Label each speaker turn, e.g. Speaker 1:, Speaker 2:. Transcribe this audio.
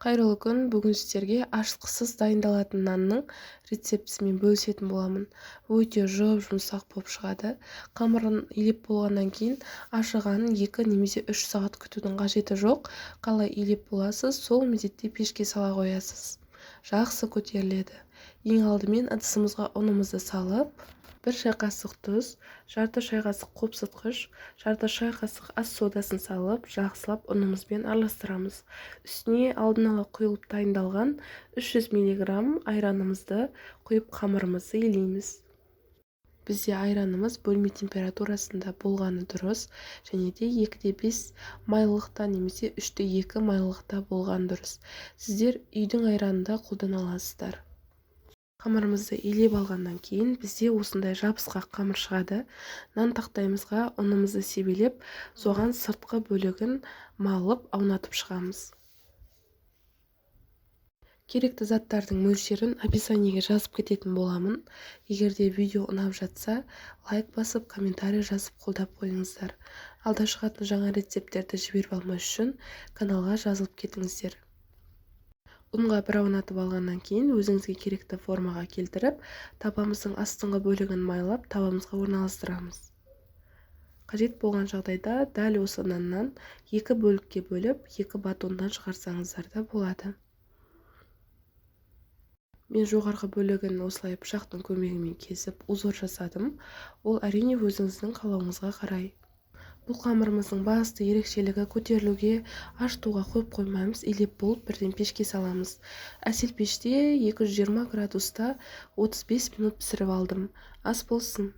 Speaker 1: Қайырлы күн! Бүгін сіздерге ашытқысыз дайындалатын нанның рецептісімен бөлісетін боламын. Өте жұп-жұмсақ болып шығады. Қамырын илеп болғаннан кейін ашығанын 2 немесе 3 сағат күтудің қажеті жоқ. Қалай илеп боласыз, сол мезетте пешке сала қоясыз. Жақсы көтеріледі. Ең алдымен ыдысымызға ұнымызды салып, 1 шай қасық тұз, жарты шай қасық қопсытқыш, жарты шай қасық ас содасын салып, жақсылап ұнымызбен араластырамыз. Үстіне алдын ала құйылып дайындалған 300 миллиграмм айранымызды құйып, қамырымызды илейміз. Бізде айранымыз бөлме температурасында болғаны дұрыс, және де 2,5 майлылықта немесе 3,2 майлылықта болған дұрыс. Сіздер үйдің айранын да қолдана аласыздар. Қамырымызды илеп алғаннан кейін бізде осындай жабысқақ қамыр шығады. Нан тақтайымызға ұнымызды себелеп, соған сыртқы бөлігін малып, аунатып шығамыз. Керекті заттардың мөлшерін описаниеге жазып кететін боламын. Егер де видео ұнап жатса, лайк басып, комментарий жазып қолдап қойыңыздар. Алда шығатын жаңа рецепттерді жіберіп алмас үшін каналға жазылып кетіңіздер. Ұнға бір аунатып алғаннан кейін өзіңізге керекті формаға келтіріп, табамыздың астыңғы бөлігін майлап, табамызға орналастырамыз. Қажет болған жағдайда дәл осы наннан 2 бөлікке бөліп, 2 батоннан шығарсаңыздар да болады. Мен жоғарғы бөлігін осылай пышақтың көмегімен кесіп, узор жасадым. Ол әрине өзіңіздің қалауыңызға қарай. Бұл қамырымыздың басты ерекшелігі көтерілуге, ашытуға қойып қоймаймыз, илеп болып бірден пешке саламыз. Әсел пеште 220 градуста 35 минут пісіріп алдым. Ас болсын.